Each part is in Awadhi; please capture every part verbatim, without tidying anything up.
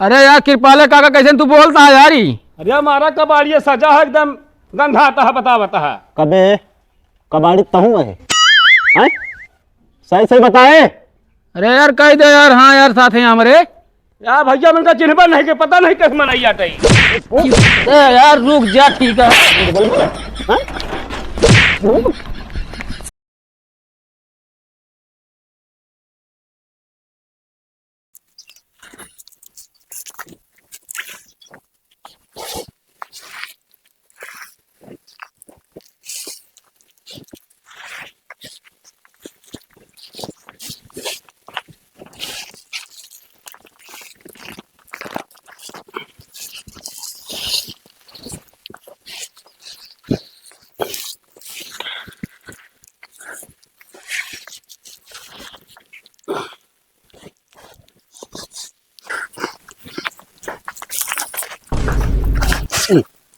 अरे यार कृपाले काका, कैसे तू बोलता है यार ई? अरे हमारा कबाड़िया सजा है एकदम, गंधाता है, बता बता है। कबे कबाड़ी तहूँ है? हैं? सही सही बताए। अरे यार कह दे यार, हाँ यार साथ हैं हमरे। यार भैया, मन का चिन्हबा नहीं के, पता नहीं किस मनैया तई। ए यार रुक जा, ठीक है। हाँ?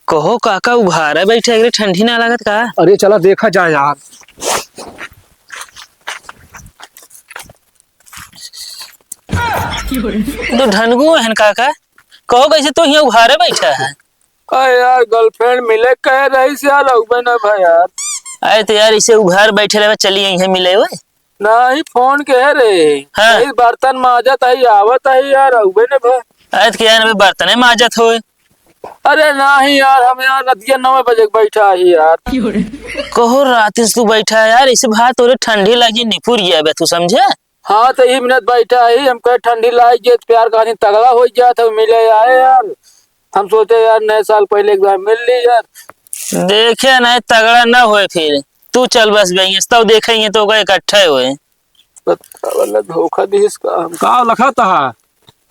कहो काका, उघारे बैठे, एकरे ठंडी ना लागत का? अरे चला देखा जाए यार। तू ढनगू हन काका, कहो कैसे तू हियाँ उघारे बैठा है? अरे यार, girlfriend मिले कहे रही से यार, अउबे ना भाई यार। अरे तो यार, इसे उघार बैठे रहे, चली यहीं मिले हुए। नाही, फोन के है रे। हाँ। यही बर्तन माजत है, आवत है यार, अउबे ने भा। अरे तो यार, अबे बर्तने माजत होए। अरे नाही यार, हम यार रतिया नौ बजे के बैठा ही यार। कहो रात से तू बैठा है यार, इसे भा तोरे ठंडी लगी, निपुर गया बे, तू समझे? हाँ, तो यही मिनट बैठा ही, हम कहे ठंडी लाग गई, प्यार कहानी तगड़ा हो गया था, मिले आए यार। हम सोचे यार, नए साल पहले एक बार मिल ली यार। देखे नहीं, तगड़ा ना होए फिर। तू चल बस भैया, तब देखेंगे तो ओका इकट्ठा होए। पता वाला धोखा दिहिस का हम। का लखा तहा?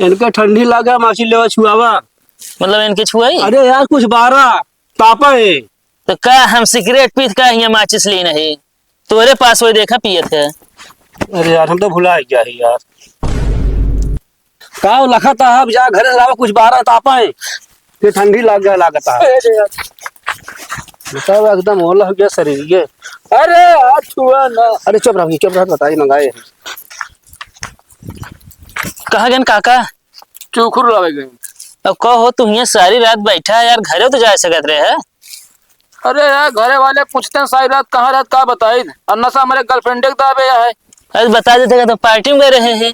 इनके ठंडी लागा, माची लेवा छुआवा। मतलब इनके छुआई? अरे यार, कुछ बारा तापा है। तो का हम सिगरेट पीत का हियाँ माचिस ली नहीं? तोरे पास वही देखा पियत है। अरे यार, हम तो भुला ही गया है यार। का लखा तहा? अब जा घरे लावा, कुछ बारा तापा है। ये ठंडी लाग गया लागत है। अरे यार। बताओ, एकदम ओला हो गया शरीर ये। अरे, हाथ छुआ ना। अरे, चुप रह, चुप रह, बताई मंगाए। कहाँ गन काका? चुखुर लावे गए। अब कहो, तू हियाँ सारी रात बैठा है यार, घरे तो जा सकत रहे है। अरे यार, घरे वाले पूछते हैं, सारी रात कहाँ रहत, का बताई? और नशा हमारे girlfriend के दाबे है। अरे, बता देते का तो party में गए रहे हैं।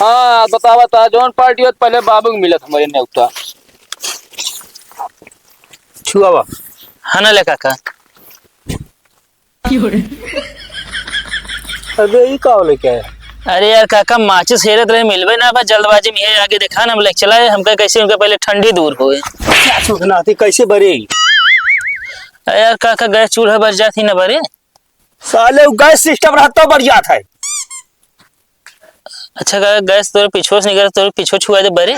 हाँ, बतावा ता, जौन party होत, पहले बाबू के मिलत हमारे नेवता। छुआवा। हाँ ना ले काका। अबे, ई का होले क्या है? अरे यार काका, माचिस हेरत रहे, मिलबे ना बा, जल्दबाजी में ये आगे देखा ना, हम लोग चला है, हमका कैसे उनका पहले ठंडी दूर होए। क्या सोचना थी, कैसे बरे? अरे यार काका, गैस चूल्हा बर जाती ना बरे। साले, वो गैस system रहता तो बर जात है। अच्छा काका, गैस तोरे पीछो से निकल, तोरे पीछो छुआ दे बरे।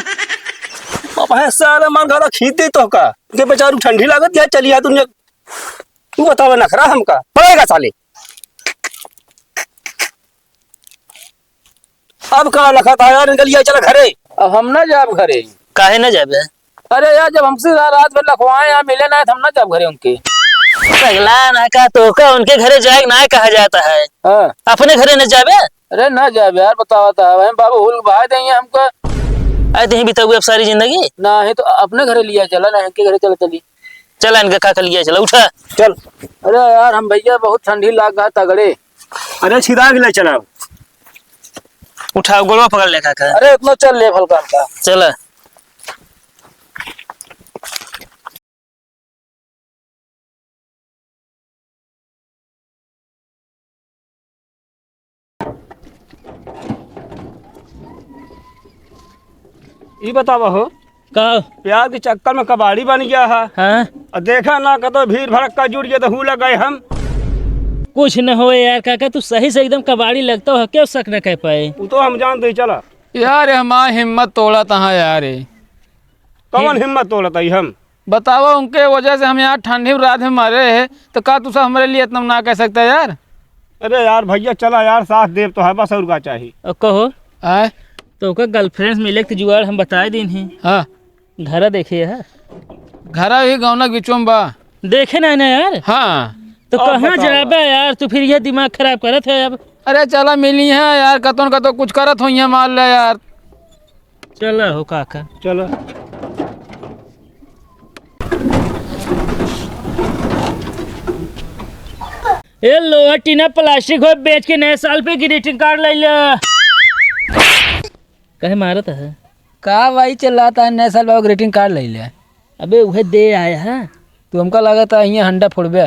अब है साले, मन घरा खींच दे तो का? के बेचारू ठंडी लागत, क्या चली आ दुनिया। तू बतावे नखरा हमका, पड़ेगा साले। अब का लखत है यार, इनके लिए चला घरे। अब हम ना जाब घरे। काहे ना जाबे? अरे यार, जब हमसे रा-, रात भर लखवाए, यहाँ मिले ना, तो हम ना जाब घरे उनके। पगला ना का, तो का उनके घरे जाए ना कहा जाता है? हाँ। अपने घरे न जाबे? अरे ना जाबे यार, बतावा था, हम बाबू हुल भाई देंगे हमको। आए तो यहीं बिताऊ अब सारी जिंदगी? ना है तो अपने घरे लिया चला, ना इनके घरे चला चली। चला, इनका काका लिया चला, उठा। चल। अरे यार, हम भैया बहुत ठंडी लाग गा तगड़े। अरे छिदा के ले चला। उठा, गोड़वा पकड़ ले काका। अरे इतना चल ले भलकान का। चला। ई बतावा हो, का? प्यार के चक्कर में कबाड़ी बन गया है। हाँ? और देखा ना, कतो भीड़ भड़क्का जुड़ गया तो हूँ लग गए हम। कुछ न होए यार काका, तू सही से एकदम कबाड़ी लगता हो, क्यों शक न कह पाए? वो तो हम जानते ही चला। यार, हमार हिम्मत तोड़ा तहाँ यार, ये। कौन हिम- हिम्मत तोड़ता ही हम? बतावा, उनके वजह से हम यहाँ ठंडी में रात में मरे हैं, तो का तू सब हमारे लिए इतना ना कह सकता यार? अरे यार भैया, चला यार, साथ देव तो है, बस और का चाही? और कहो, आय? तो ओकर girlfriend मिले के जुगाड़ हम बताए दिन ही। हाँ। घरा देखे है? घरा ही गौना के बीचों में बा। देखे ना, ना यार। हाँ। तो अब कहाँ बतावा। जाबे यार, तू फिर ये दिमाग खराब करत है अब। अरे चला मिली है यार, कतों न कतों कुछ करत होइहैं, मान ले यार। चला हो काका। चला। ए लोहा टीना प्लास्टिक हो, बेच के नए साल पे ग्रीटिंग कार्ड ले ले। कहे मारत है? का भाई चिल्लाता है, नए साल पे ग्रीटिंग कार्ड ले ले। अबे उहे दे आया है। तू हमका लागत है यहाँ हंडा फोड़बे।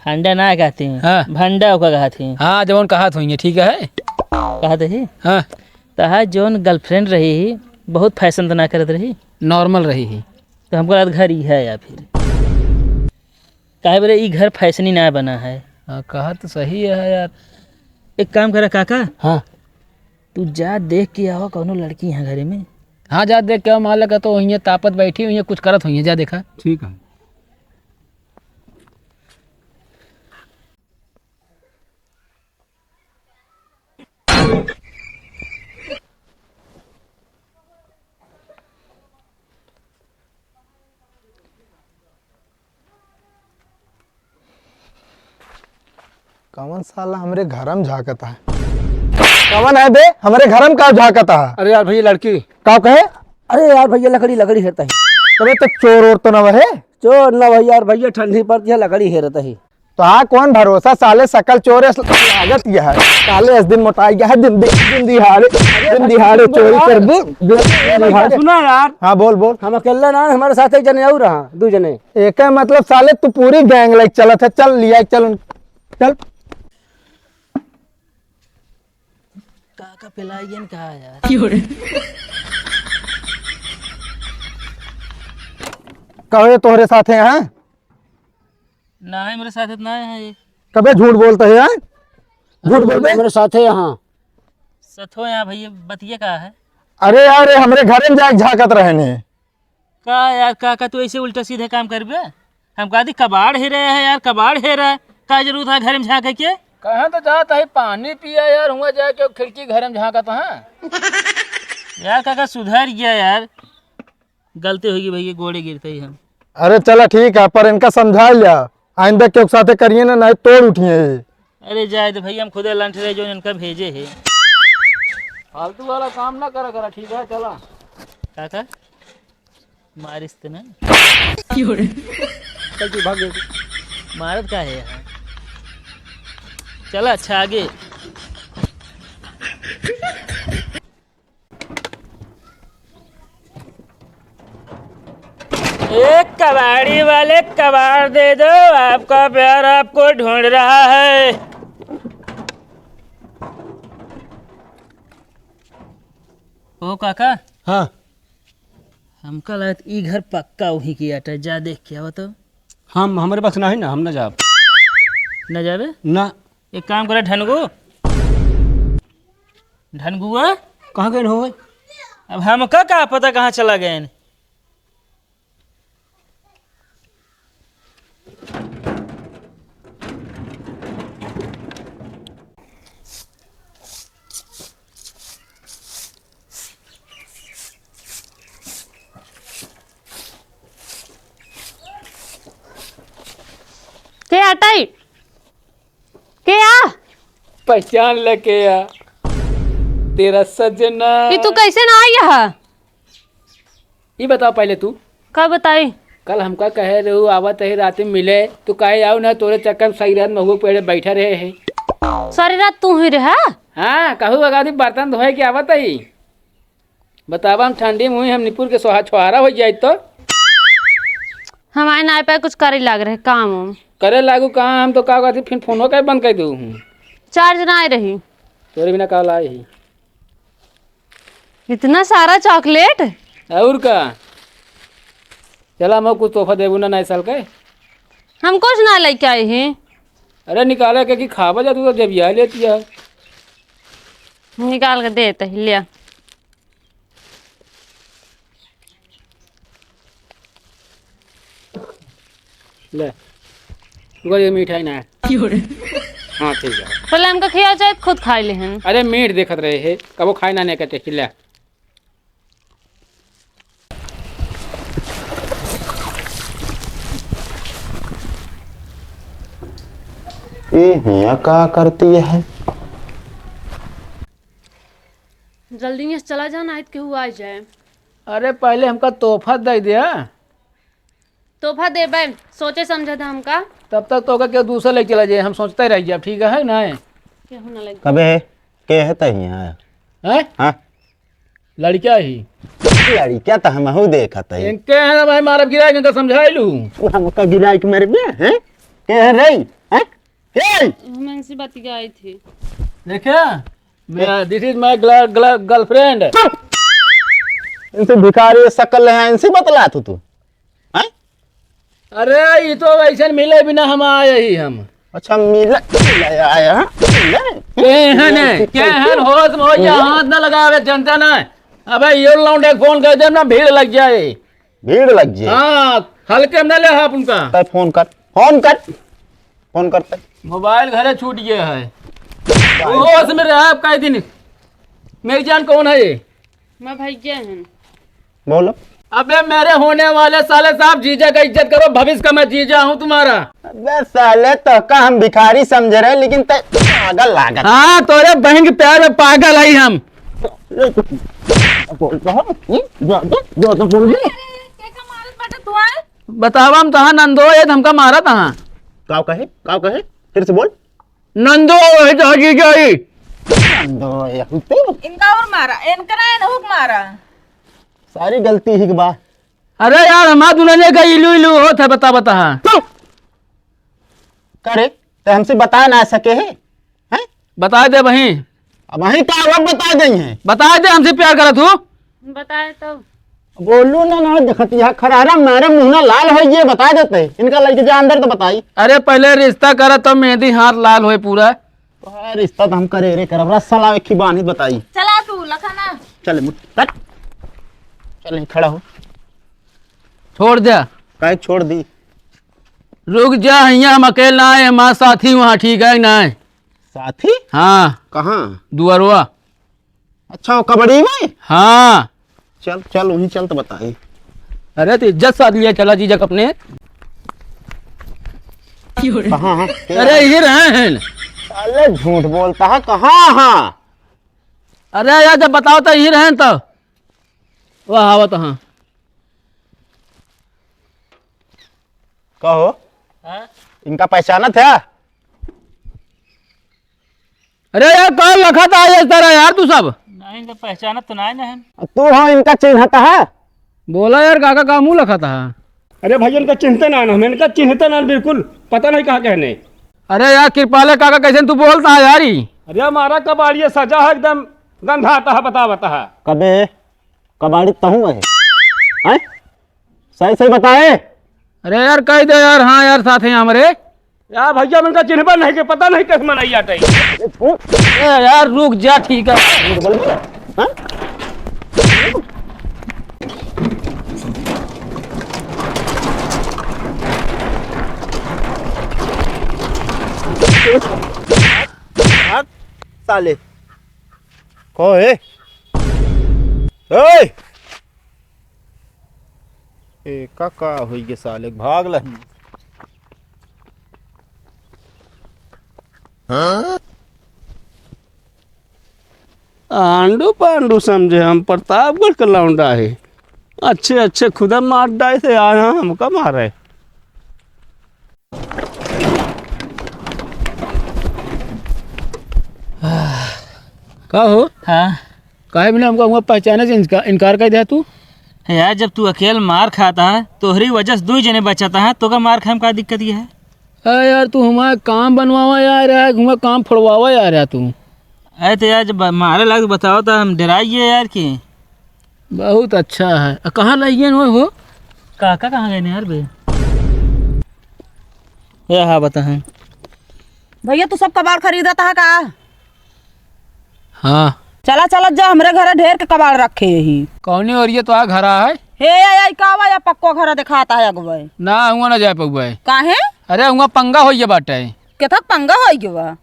हंडा ना कहती हैं, हाँ। भंडा ओका कहती हैं। हाँ, जवन कहत होइए, ठीक है। कहत ही? हाँ। तहार जौन गर्लफ्रेंड रही ही, बहुत फैशन तो ना करत रही? नॉर्मल रही ही। तो हमको लागत घर ही है या फिर? काहे बोले ई घर फैशनी ना बना है। हाँ, कहा तो सही है यार। एक काम करा काका। हाँ। तू जा देख के आओ कौनो लड़की यहाँ घरे में। हाँ, जा देख के आओ, मान लगा तो वहीं तापत बैठी हुई है, कुछ करत हुई है, जा देखा। ठीक है। कौन साला हमरे घर में झांकता है? कौन है बे? हमरे घर में का झांकता है? अरे यार भैया, लड़की। का कहे? अरे यार भैया, लकड़ी, लकड़ी हेरता है। अबे तो चोर ओर तो ना वहे? चोर ना भैया, यार भैया, ठंडी पड़ती है, लकड़ी हेरता है। तो हाँ, कौन भरोसा, साले सकल चोरे लागत यह है। साले इस दिन मोटाई गया है, दिन दि-, दिन दिहाड़े, दिन दिहाड़े चोरी कर दू, दिन दिहाड़े। सुना यार। हाँ, बोल, बोल। हम अकेला ना, हमारे साथ एक जने और रहा, दो जने। एक है मतलब साले तू पूरी गैंग लाइक चलत है, चल लिया, चल, चल। का, का पिलाई गन का यार? क्यों रे? कहो ये तोहरे साथ है, हाँ? ना है, मेरे साथ इतना है ये। कबे झूठ बोलता है, हाँ? झूठ बोल बे। मेरे साथ है यहाँ। सथो यहाँ भैया, बतिया का है? अरे यार, ये हमरे घरे में जाके झांकत रहने। का यार, का, का तू ऐसे उल्टा सीधा काम करबे? हम कहा दी कबाड़ हेरे है यार, कबाड़ हेरा है। का जरूरत है घर में झांके के? कहाँ तो जात है पानी पिया यार, हुआ जाके खिड़की घर में झांकत है। यार काका सुधर गया यार, गलती होगी भैया, गोड़े गिरते ही हम। अरे चला ठीक है, पर इनका समझा लिया, आइंदा केहू के साथे करिए ना, नहीं तोड़ उठिए। अरे जाए दे भैया, हम खुदे लंठ रहे जो इनका भेजे है। फालतू वाला काम ना करा करा, ठीक है, चला। काका, मारिस त ना। क्यों रे? चल तू भाग जा। मारत का है यहाँ? चला अच्छा आगे। ए कबाड़ी वाले, कबाड़ दे दो, आपका प्यार आपको ढूंढ रहा है। ओ काका। हाँ। हमका लगत ई घर पक्का वही की आटा, जा देख के आवा तो। हम, हमरे पास नहीं ना, हम ना जाब। ना जाबे? ना। एक काम करे ढनगू, ढनगुआ। कहाँ गए हो? अब हमका का पता कहाँ चला गए। के आटाई? के आ? पहचान ले के आ, तेरा सजना। ई तू कैसे ना आई यहाँ? ई बताओ पहले तू। का बताई? कल हमका कहे रहू आवत ही रात में मिले, तू कहे आओ ना, तोरे चक्कर में सारी रात महुआ पेड़े बैठा रहे है। सारी रात तू ही रहा? हाँ, कहू अगादी बर्तन धोए के आवत ही। बतावा, हम ठंडी में हुई, हम निपुर के सोहा-, छोहारा हो जाए तो। हमारे नाय पे कुछ करे लाग रहे काम उम। करे लागू काम, हम तो का कहती, फिर फोनो काहे बंद कर दू हूँ? चार्ज ना आए रही। तोरे बिना का लाई ही? इतना सारा चॉकलेट? और का? चला, हम कुछ तोहफा देबू ना नए साल के? हम कुछ ना लेके आए ही। अरे निकाले के कि खावा जा, तू तो जब यह लेती है। निकाल के देते ही, लिया। ले, रुको, ये मिठाई ना है। क्यों रे? हाँ, ठीक है। पहले हमका खिया जाए, खुद खाई ले हैं। अरे, मीठ देखत रहे है, कबो खाए ना, नहीं कहते, ले। ये हिया का करती है? जल्दी से चला जा, नाहीं त केहू आ जाए। अरे, पहले हमका तोहफा दे दिया। तोहफा देबे, सोचे समझे दा हमका। तब तक तोहका केहू दूसरा लेके चला जाए, हम सोचते रह जाए, ठीक है ना? केहू ना लगे। कबे के है तही यहाँ? हैं? हाँ। लड़का ही। लड़का तो हमहू देखत है। इनके है ना भाई, मारब गिराए, इनका समझाई लू। तू हमका गिराए के मरबे, हैं? के है रे? हैं? ए! हम इनसे बतियाई थी। देखे? मैं, this is my gla-, gla-, girlfriend। चुप! इनसे भिखारी शकल है, इनसे बतला तू, तू। हैं? अरे, ई तो वैसे मिले बिना हम आए ही हम। अच्छा, मिले, मिले आए हैं? मिले? केहन है? केहन होश में हो जा, हम्म। हाथ ना लगावे, जनता ना। अबे, यो लौंडे के फोन कर दे ना, भीड़ लग जाए। भीड़ लग जाए। हाँ, हल्के में ना ले आप उनका। तै फोन कर, फोन कर, फोन कर तै। मोबाइल घरे छूट गया है। मोबाइल। होश में रहे आप कई दिन। मेरी जान कौन है ये? मैं भैया हूँ। बोलो। अबे मेरे होने वाले साले साहब, जीजा का इज्जत करो, भविष्य का मैं जीजा हूँ तुम्हारा। अबे साले, तोहका हम भिखारी समझे रहे, लेकिन तै पागल लागत। हाँ, तोरे बहन के प्यार में पागल है हम। बोल तो, हम्म? जो, जो, जो तो बोल दे। अरे, के का मारत बाटे तू, आय? बतावा हम तहाँ नंदो, ये हमका मारा तहाँ। का कहे? का कहे? फिर से बोल। नंदो, ये तो जीजा ही। नंदो, ये हम तो। इनका और मारा, इनका ना, इनहू के मारा। सारी गलती ही के बा। अरे यार, हमार दुल्हनिया का इलू इलू होत है, बता, बता, हाँ। चुप! का रे, ते हमसे बता ना सके है? हैं? बता दे वहीं। अब वहीं का, अब बता देंगे। बता दे, हमसे प्यार करत हूँ। बताए तो। बोलू ना, ना, देखत यहाँ खरारा मारे मुँह ना लाल हो, ये बता देते। इनका लड़के जा अंदर तो बताई। अरे, पहले रिश्ता करा, तब मेहंदी हाथ लाल होए पूरा। तोहार रिश्ता तो हम करे रे करब, रस्सा लावे खिबानी बताई। चला तू, लखा ना। चल, मुट, हट। चल, यहीं खड़ा हो। छोड़ दे। काहे छोड़ दी? रुक जा, हियाँ हम अकेले ना आए, हमार साथी वहाँ, ठीक है ना? साथी? हाँ। कहाँ? दुअरवा। अच्छा, वो कबड्डी में? हाँ। चल, चल, वहीं चल तो बताई। अरे, तो इज्जत साथ लिया चला जीजा अपने। कहाँ है? अरे, ये रहे हैं। साले झूठ बोलता है, कहाँ है? अरे यार, जब बताओ तो यही रहे तो। वाह, आवत हाँ। कहो, हाँ? इनका पहचानत है? अरे यार, कौन लखत है इस तरह यार तू सब? नहीं, तो पहचानत तो नहीं ना है। तू हो इनका चिन्हत है? बोला यार, काका का मुँह लखत है? अरे भाई, इनका चिन्हते ना, हम इनका चिन्हते ना बिल्कुल, पता नहीं कहाँ कहने। अरे यार, कृपाले काका, कैसे तू बोलता है यार ई? अरे हमारा कबाड़िया सजा है एकदम, गंधाता है, बता, बता है। कबे कबाड़ी तहूँ है? हैं? सही, सही बताए। अरे यार, कह दे यार, हाँ यार, साथ हैं हमरे। यार भैया, हम इनका चिन्हबे नहीं के, पता नहीं किस मनैया टाइप। ए यार, रुक जा, ठीक है। हाँ? हट, साले। को है? ए! ए, का, का होई गे साले, भाग लही। हाँ? आंडू पांडू समझे हम प्रतापगढ़ के लौंडा है। अच्छे, अच्छे खुदा मार डाए थे, आए हैं हमका मारे। का हो? हाँ। काहे बिना हमका हुआ पहचाने से इनका, इनकार कर दिया तू? यार, जब तू अकेल मार खाता है, तोहरी वजह से दो जने बचाता है, तो का मार खाए में का दिक्कत ये है? अरे यार, तू हमारा काम बनवावा यार, यार, हमारा काम फोड़वावा यार, यार तू। अरे तो यार, जब मारे लाग बताओ तो हम डराइए यार कि। बहुत अच्छा है। अ, कहाँ लइगेन हो, हो? काका कहाँ गए यार बे? या हाँ, बता हैं। भैया, तू सब कबाड़ खरीदत है का? हाँ। चला, चला जा, हमरे घरे ढेर के कबाड़ रखे ही। कौने ओरिये तो आ घर है? हे, या, या, का बा, या पक्को घर दिखाता है अगुवे। ना, हुआ ना जाए पउबे। काहे? अरे, हुआ पंगा होइए बाटे। केथक पंगा होइए बा?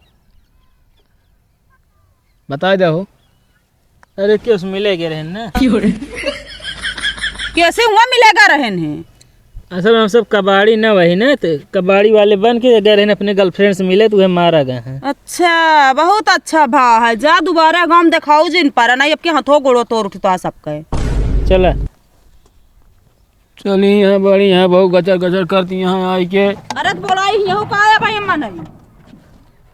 बताइ दे हो। अरे, केस मिले गए रहन ना। कैसे हुआ मिलेगा रहन है? असल में हम सब कबाड़ी न वही न, त कबाड़ी वाले बन के गए रहन अपने girlfriend से मिले, त उहे मारा गए हैं। अच्छा, बहुत अच्छा भा है। जा दुबारा गाँव देखाऊ जिन पर, नहीं अब के हाथों गोड़ो तोड़ उठता सबके। चला। चली यहाँ बड़ी यहाँ बहुत गचर गचर करती यहाँ आई के। अरे त बोलाई यहाँ का है भाई अम्मा नहीं।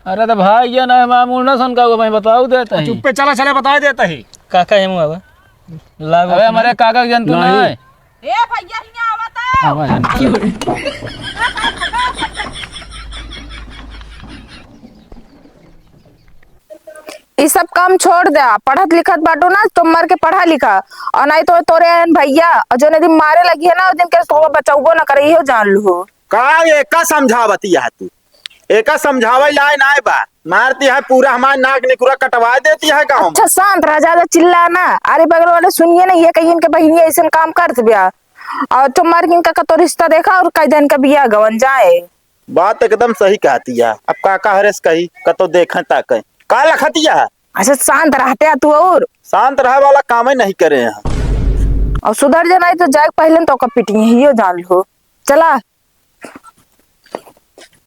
अरे त भाई ये ना मामूल ना सन का भाई बताऊ देता ही। चुप्पे चला चला बताई देता ही। काका है मुआ बा। लागो अबे ना। हमारे काका के जंतु ना नहीं। है। ए भैया हियां आवत है। आवा है। ई सब काम छोड़ दे, पढ़त लिखत बाटू ना, तुम मर के पढ़ा लिखा, और नहीं तो तोरे एहन भैया, और जो दिन मारे लगी है ना, उस दिन के तोहका बचौबो ना करे, इहो जान लू हो। का एका समझावती है तू? एका समझावे लाए नाय बा, मारती है पूरा हमार नाक निकुरा कटवा देती है गाँव में। अच्छा शांत रह, ज्यादा चिल्ला ना। अरे बगल वाले सुनिए ना, ये कहिए इनके बहिनी ऐसन काम करत बिया, और तुम मर के इनका कतो रिश्ता देखा और कह दे इनका बिया गवन जाए। बात एकदम सही कहती है। अब काका हरेस कही, कतो देखें ताकें। का लखतिया है? अच्छा, शांत रहते है तू और। शांत रहे वाला कामे नहीं करे हैं। और सुधर जाना है तो जाए पहले तो ओका पिटिए, यो जान लो। चला।